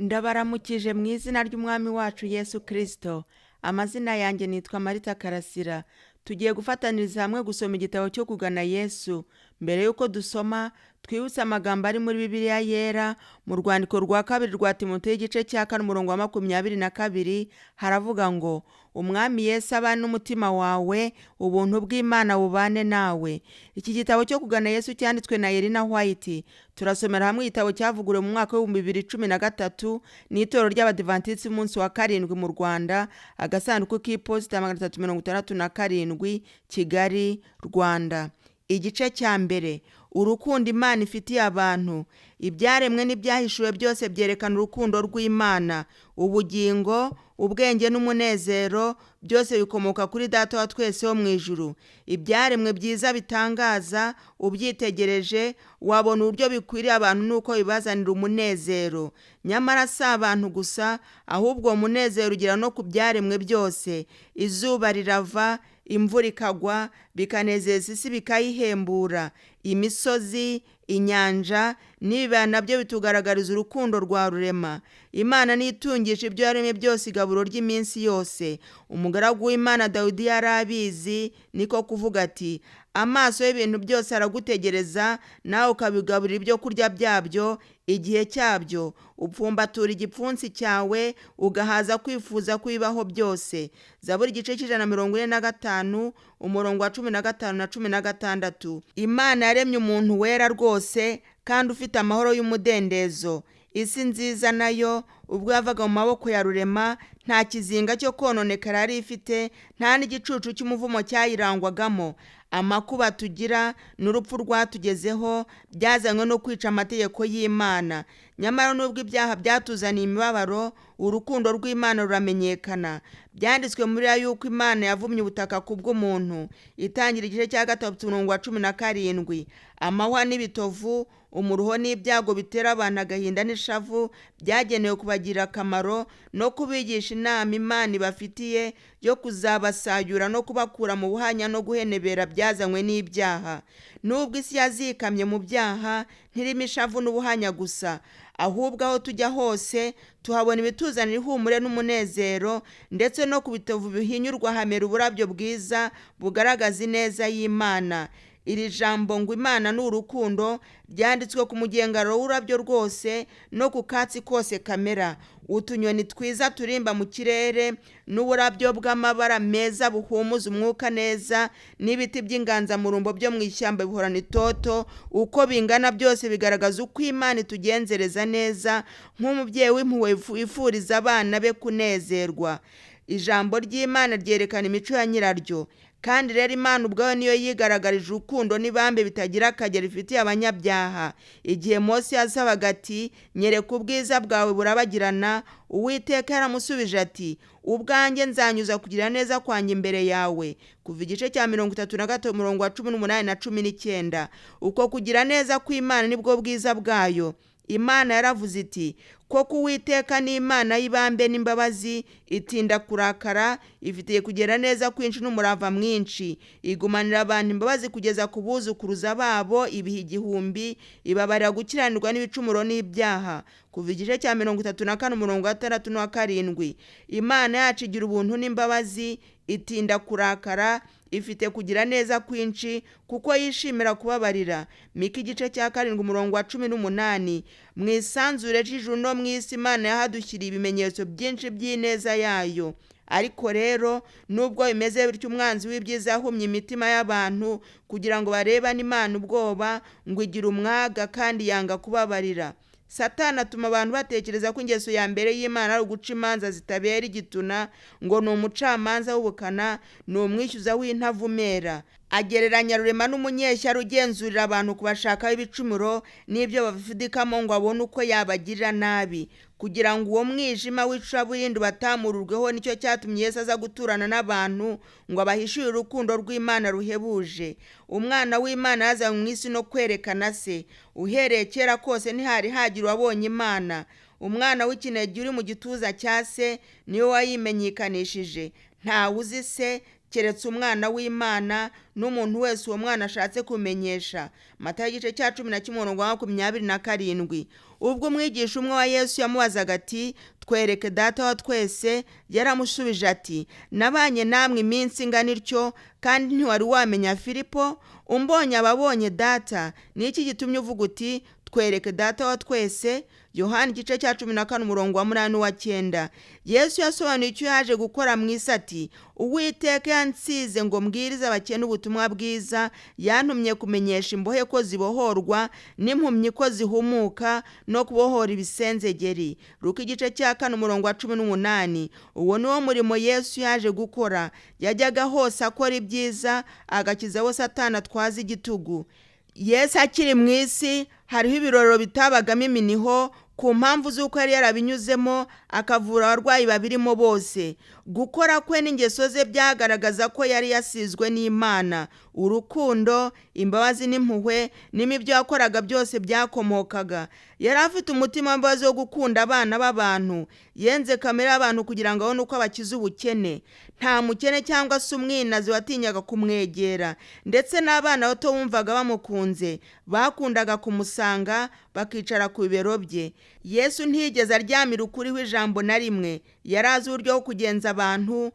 Ndabaramukije mu izina ry'Umwami wacu Yesu Kristo. Amazina yanjye nitwa Marita Karasira. Tugiye gufataniriza hamwe gusoma igitabo cyo kugana Yesu. Mbere y'uko dusoma, twibutse amagambo ari muri Bibiliya Yera, mu rwandiko rwa kabiri rwa Timoteyo igice cya kane umurongo wa 22, haravuga ngo Umwami Yesu abane n'umutima wawe, ubuntu bw'Imana bubane nawe. Iki gitabo cyo kugana Yesu cyanditswe na Elena White. Turasomera hamwe igitabo cyavuguruwe mu mwaka w'2013 n'itorero ry'Abadivantisiti b'umunsi wa karindwi mu Rwanda, agasanduku k'iposita 367, Kigali, Rwanda. Igice cya mbere, urukundo Imana ifitiye abantu. Ibyaremwe n'ibyahishuwe byose byerekana urukundo rw'Imana. Ubugingo, ubwenge n'umunezero byose bikomoka kuri Data wa twese wo mu ijuru. Ibyaremwe byiza bitangaza, ubyitegereje wabona uburyo bikwiriye abantu n'uko bibazanira umunezero. Nyamara si abantu gusa, ahubwo uwo munezero ugera no ku byaremwe byose. Izuba rirava, imvura ikagwa, bikanezeza isi bikayihembura. Imisozi, inyanja n'ibibaya nabyo bitugaragariza urukundo rwa Rurema. Imana niyo itungisha ibyo yaremye byose igaburo ry'iminsi yose. Umugaragu w'Imana Dawidi yari abizi, niko kuvuga ati amaso y'ibintu byose aragutegereza, nawe ukabigaburira ibyo kurya byabyo igihe cyabyo. Upfumbatura igipfunsi cyawe, ugahaza kwifuza kw'ibibaho byose. Zaburi igice cy'145, umurongo wa 15 na 16. Imana yaremye umuntu wera rwose kandi ufite amahoro y'umudendezo. Isi nziza nayo ubwo yavaga mu maboko ya Rurema, nta kizinga cyo kononekara yari ifite, nta n'igicucu cy'umuvumo cyayirangwagamo. Amakuba tugira n'urupfu rwatugezeho byazanywe no kwica amategeko y'Imana. Nyamara nubwo ibyaha byatuzaniye imibabaro, urukundo rw'Imana ruramenyekana. Byanditswe muri ya yuko Imana yavumye ubutaka kubw'umuntu. Itangira igice cya 3 umurongo wa 17. Amahwa n'ibitovu, umuruho n'ibyago bitera abantu agahinda n'ishavu byagenewe kubagirira akamaro no kubigisha inama Imana ibafitiye yo kuzabasayura no kubakura mu buhanya no guhenebera byazanywe n'ibyaha. Nubwo isi yazikamye mu byaha, ntirimo ishavu n'ubuhanya gusa, ahubwo aho tujya hose tuhabona ibituzanira ihumure n'umunezero, ndetse no ku bitovu bihinyurwa hamera uburabyo bwiza bugaragaza ineza y'Imana. Iri jambo ngo Imana ni urukundo ryanditswe ku mugengaro w'ururabyo rwose no ku katsi kose kamera. Utunyoni twiza turimba mu kirere n'uburabyo bw'amabara meza buhumuza umwuka neza, n'ibiti by'inganzamarumbo byo mu ishyamba bihorana itoto, uko bingana byose bigaragaza uko Imana itugenzereza neza nk'umubyeyi w'impuhwe wifuriza abana be kunezerwa. Ijambo ry'Imana ryerekana imico ya nyiraryo. Kandi rero Imana ubwayo niyo yigaragarije urukundo n'ibambe bitagira akagero ifitiye abanyabyaha. Igihe Mose yasabaga ati nyereka ubwiza bwawe burabagirana, Uwiteka yaramusubije ati ubwanjye nzanyuza kugira neza kwanjye imbere yawe. Kuva igice cya 33 umurongo wa 18 na 19. Uko kugira neza kw'Imana nibwo bwiza bwayo. Imana yaravuze iti koko Uwiteka ni Imana y'ibambe n'imbabazi, itinda kurakara, ifitiye kugera neza kwinshi n'umurava mwinshi, igumanira abantu imbabazi kugeza ku buzukuruza babo ibihe igihumbi, ibabarira gukiranirwa n'ibicumuro n'ibyaha. Kuva igice cya 34 umurongo wa 6 n'uwa 7. Imana yacu igira ubuntu n'imbabazi, itinda kurakara, ifite kugira neza kwinshi kuko yishimira kubabarira. Mika igice cya 7 umurongo wa 18. Mu isanzure ry'ijuru no mu isi Imana yahadushyiriye ibimenyetso byinshi by'ineza yayo. Ariko rero nubwo bimeze bityo, umwanzi w'ibyiza yahumye imitima y'abantu kugira ngo barebane Imana ubwoba, ngo igira umwaga kandi yanga kubabarira. Satani atuma abantu batekereza ko ingeso ya mbere y'Imana ari uguca imanza zitabera igituna, ngo ni umucamanza w'ubukana, ni umwishyuza w'intavumera. Agereranya Rurema n'umunyeshyari ugenzurira abantu kubashakaho ibicumuro n'ibyo bafudikamo ngo abone uko yabagirira nabi. Kugira ngo uwo mwijima w'icuraburindi batamururweho, nicyo cyatumye Yesu aza guturana n'abantu ngo abahishurire urukundo rw'Imana ruhebuje. Umwana w'Imana yazanywe mu isi no kwerekana se. Uhereye kera kose ntihari hagira uwabonye Imana. Umwana w'ikinege uri mu gituza cya se niwe wayimenyekanishije. Ntawe uzi se keretse umwana w'Imana n'umuntu wese uwo mwana ashatse kumenyesha. Matayo igice cya 11 umurongo wa 27. Ubwo umwigisha umwe wa Yesu yamubazaga ati: "Twereke Data wa twese," yaramushubije ati: "Nabanye namwe iminsi ingana ityo, kandi ntiwari wamenya Filipo? Umbonye aba abonye Data. Ni iki gitumye uvuga uti: 'Twereke Data wa twese'?" Yohani igice cya 14 umurongo wa 8 n'uwa 9. Yesu yasobanuye icyo yaje gukora mu isi ati: "Uwiteka yansize ngo mbwirize abakene ubutumwa bwiza, yantumye kumenyesha imbohe ko zibohorwa, n'impumyi ko zihumuka, no kubohora ibisenzegeri." Luka igice cya 4 umurongo wa 18. Uwo ni wo murimo Yesu yaje gukora. Yajyaga hose akora ibyiza, agakiza abo Satani atwaza igitugu. Yesu akiri mu isi, hariho ibirorero bitabagamo iminiho ku mpamvu z'uko yari yarabinyuzemo, akavura abarwayi babirimo bose. Gukora kwe n'ingeso ze byagaragaza ko yari yasizwe n'Imana. Urukundo, imbabazi n'impuhwe nimo ibyo yakoraga byose byakomokaga. Yari afite umutima w'imbabazi wo gukunda abana b'abantu. Yenze kamere y'abantu kugira ngo abone uko abakiza ubukene. Nta mukene cyangwa se umwinazi watinyaga kumwegera, ndetse n'abana bato bumvaga bamukunze, bakundaga kumusanga bakicara ku bibero bye. Yesu ntiyigeze aryamira ukuriho ijambo na rimwe. Yari azi uburyo bwo kugenza abantu,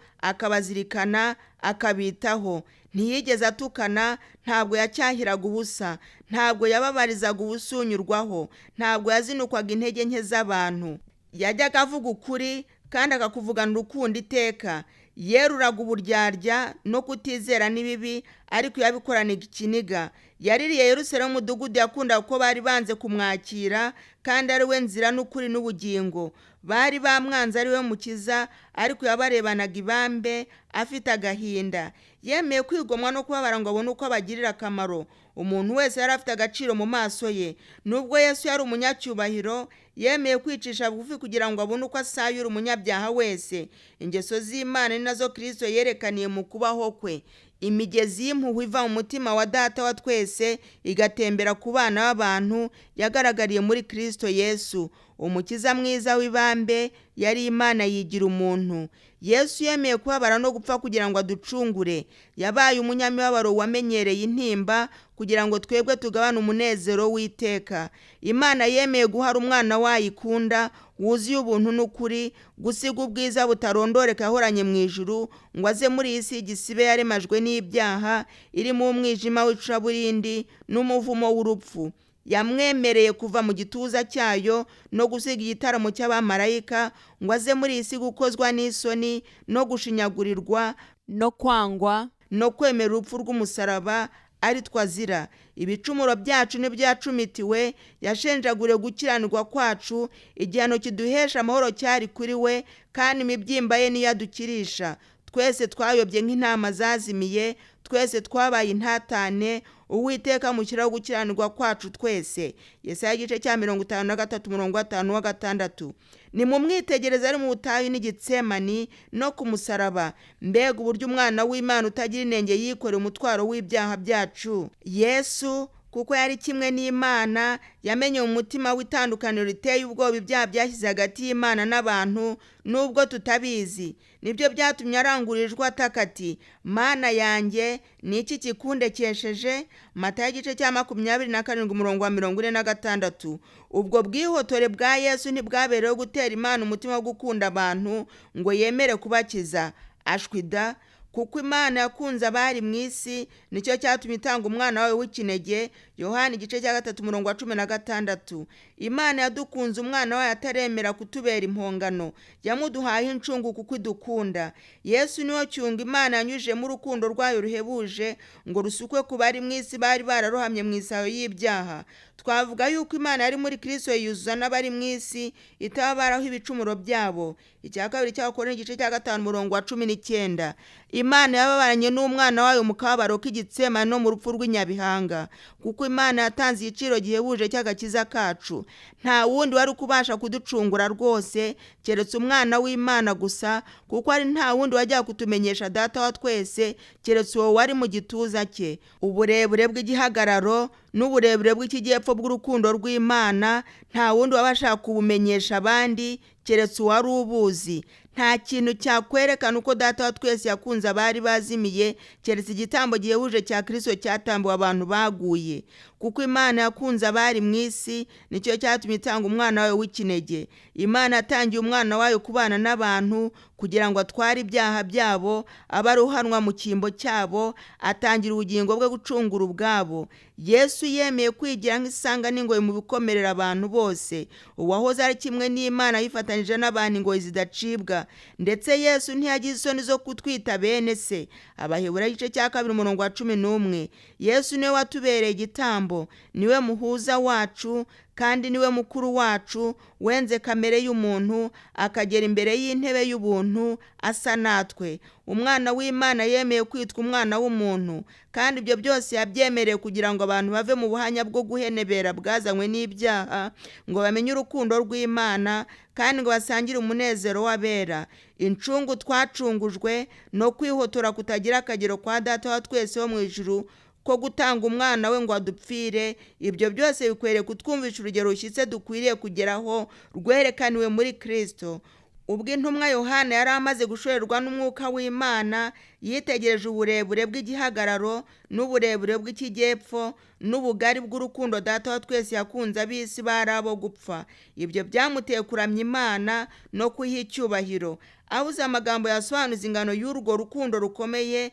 akabazirikana, akabitaho. Ntiyigeze atukana, ntabwo yacyahiraga ubusa, ntabwo yababarizaga ubusa unyurwaho, ntabwo yazinukwaga intege nke z'abantu. Yajyaga avuga ukuri kandi akakuvugana urukundo iteka. Yeruraga uburyarya no kutizera n'ibibi, ariko yabikoranaga ikiniga. Yaririye Yerusalemu, umudugudu yakundaga, kuko bari banze kumwakira kandi ari we nzira n'ukuri n'ubugingo. Bari bamwanze ari we mukiza, ariko yabarebanaga ibambe afite agahinda. Yemeye kwigomwa no kubabara ngo abone uko abagirira akamaro. Umuntu wese yari afite agaciro mu maso ye. Nubwo Yesu yari umunyacyubahiro, yemeye kwicisha bugufi kugira ngo abone uko asayura umunyabyaha wese. Ingeso z'Imana ni nazo Kristo yerekaniye mu kubaho kwe. Imigezi y'impuhwe iva mu mutima wa Data wa twese igatembera ku bana b'abantu yagaragariye muri Kristo Yesu. Umukiza mwiza w'ibambe yari Imana yigira umuntu. Yesu yemeye kubabara no gupfa kugira ngo aducungure. Yabaye umunyamibabaro wamenyereye intimba kugira ngo twebwe tugabane umunezero w'iteka. Imana yemeye guhara umwana wayo ikunda wuzuye ubuntu n'ukuri, gusiga ubwiza butarondoreka yahoranye mu ijuru, ngo aze muri iyi si y'igisibe yaremajwe n'ibyaha, irimo umwijima w'icuraburindi n'umuvumo w'urupfu. Yamwemereye kuva mu gituza cyayo no gusiga igitaramo cy'abamarayika, ngo aze muri iyi si gukozwa n'isoni no gushinyagurirwa no kwangwa no kwemera urupfu rw'umusaraba ari twazira. Ibicumuro byacu nibyo yacumitiwe, yashenjaguriwe gukiranirwa kwacu. Igihano kiduhesha amahoro cyari kuri we, kandi imibyimba ye niyo adukirisha. Twese twayobye nk'intama zazimiye, twese twabaye intatane, Uwiteka amushyiraho gukiranirwa kwacu twese. Yesaya igice cya 53 umurongo wa 5 wa 6. Nimumwitegereze ari mu butayu n'Igitsemani no ku musaraba. Mbega uburyo umwana w'Imana utagira inenge yikoreye umutwaro w'ibyaha byacu. Yesu kuko yari kimwe n'Imana, yamenye mu mutima w'itandukaniro riteye ubwoba ibyaha byashyize hagati y'Imana n'abantu, nubwo tutabizi. Nibyo byatumye arangurura ataka ati: "Mana yanjye, ni iki kikundekesheje?" Matayo igice cya 27 umurongo wa 46. Ubwo bwihotore bwa Yesu ntibwabereyeho gutera Imana umutima wo gukunda abantu ngo yemere kubakiza. Ashwida, kuko Imana yakunze abari mu isi, nicyo cyatumye itanga umwana wayo w'ikinege. Yohani igice cya 3 umurongo wa 16. Imana yadukunze umwana wayo ataremera kutubera impongano, yamuduhaye incungu kuko idukunda. Yesu niwe cyungo Imana yanyujijemo urukundo rwayo ruhebuje ngo rusukwe ku bari mu isi bari bararohamye mu isayo y'ibyaha. Twavuga yuko Imana yari muri Kristo yiyuzuza n'abari mu isi, itababaraho ibicumuro byabo. Icya kabiri cy'Abakorinto igice cya 5 umurongo wa 19. Imana yababaranye n'umwana wayo mu kababaro k'Igitsemani no mu rupfu rw'inyabihanga, kuko Imana yatanze igiciro gihebuje cy'agakiza kacu. Nta wundi wari kubasha kuducungura rwose keretse umwana w'Imana gusa, kuko ari nta wundi wajyaga kutumenyesha Data wa twese keretse uwo wari mu gituza cye. Uburebure bw'igihagararo n'uburebure bw'ikijyepfo bw'urukundo rw'Imana nta wundi wabasha kubumenyesha abandi keretse uwari ubuzi. Nta kintu cyakwerekana uko Data wa twese yakunze abari bazimiye keretse igitambo gihebuje cya Kristo cyatambiwe abantu baguye. Kuko Imana yakunze abari mu isi, nicyo cyatumye itanga umwana wayo w'ikinege. Imana yatangiye umwana wayo kubana n'abantu kugira ngo atware ibyaha byabo, abe ari uhanwa mu cyimbo cyabo, atangira ubugingo bwe gucungura ubwabo. Yesu yemeye kwigira nk'isanga n'ingoyi mu bikomerera abantu bose. Uwahoze ari kimwe n'Imana yifatanije n'abantu ingoyi zidacibwa. Ndetse Yesu ntiyagize isoni zo kutwita bene se. Abaheburayo igice cya 2 umurongo wa 11. Yesu niwe watubereye igitambo, niwe muhuza wacu kandi niwe mukuru wacu, wenze kamere y'umuntu akagera imbere y'intebe y'ubuntu asa natwe. Umwana w'Imana yemeye kwitwa umwana w'umuntu, kandi ibyo byose yabyemereye kugira ngo abantu bave mu buhanya bwo guhenebera bwazanywe n'ibyaha, ngo bamenye urukundo rw'Imana kandi ngo basangire umunezero w'abera. Incungu twacungujwe no kwihotora kutagira akagero kwa Data wa twese wo mu ijuru ko gutanga umwana we ngo adupfire, ibyo byose bikwiriye kutwumvisha urugero rushyitse dukwiriye kugeraho rwerekaniwe muri Kristo. Ubwo intumwa Yohana yari amaze gushorerwa n'umwuka w'Imana, yitegereje uburebure bw'igihagararo n'uburebure bw'ikijyepfo n'ubugari bw'urukundo Data wa twese yakunze ab'isi bari abo gupfa. Ibyo byamuteye kuramya Imana no kuyiha icyubahiro. Abuze amagambo yasobanuza ingano y'urwo rukundo rukomeye,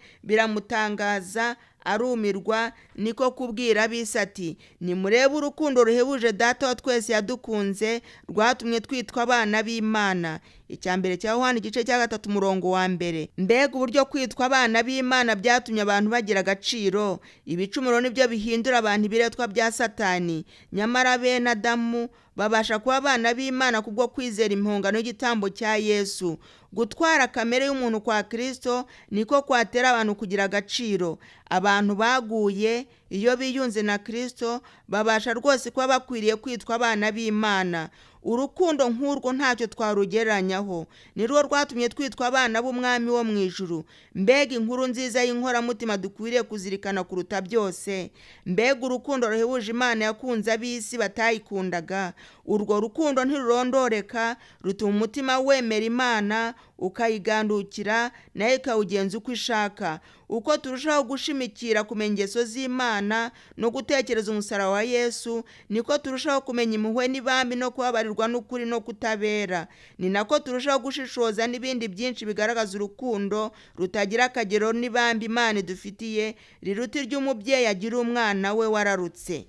biramutangaza arumirwa, niko kubwira ab'isi ati: nimurebe urukundo ruhebuje Data wa twese yadukunze, rwatumye twitwa abana b'Imana. Icya mbere cya Yohana igice cya 3 umurongo wa 1. Mbega uburyo kwitwa abana b'Imana byatumye abantu bagira agaciro! Ibicumuro nibyo bihindura abantu ibiretwa bya Satani, nyamara bene Adamu babasha kuba abana b'Imana kubwo kwizera impongano y'igitambo cya Yesu. Gutwara kamere y'umuntu kwa Kristo niko kwatera abantu kugira agaciro. Abantu baguye iyo biyunze na Kristo babasha rwose kuba bakwiriye kwitwa abana b'Imana. Urukundo nk'urwo ntacyo twarugereranyaho, ni rwo rwatumye twitwa abana b'Umwami wo mu ijuru. Mbega inkuru nziza y'inkoramutima dukwiriye kuzirikana kuruta byose! Mbega urukundo ruhebuje Imana yakunze ab'isi batayikundaga! Urwo rukundo ntirurondoreka, rutuma umutima wemera Imana ukayigandukira, nayo ikawugenza uko ishaka. Uko turushaho gushimikira kumenya ingeso z'Imana no gutekereza umusaraba wa Yesu, niko turushaho kumenya impuhwe n'ibambi no kubabarirwa n'ukuri no kutabera. Ni nako turushaho gushishoza n'ibindi byinshi bigaragaza urukundo rutagira akagero n'ibambi Imana idufitiye, riruta iry'umubyeyi agira umwana we wararutse.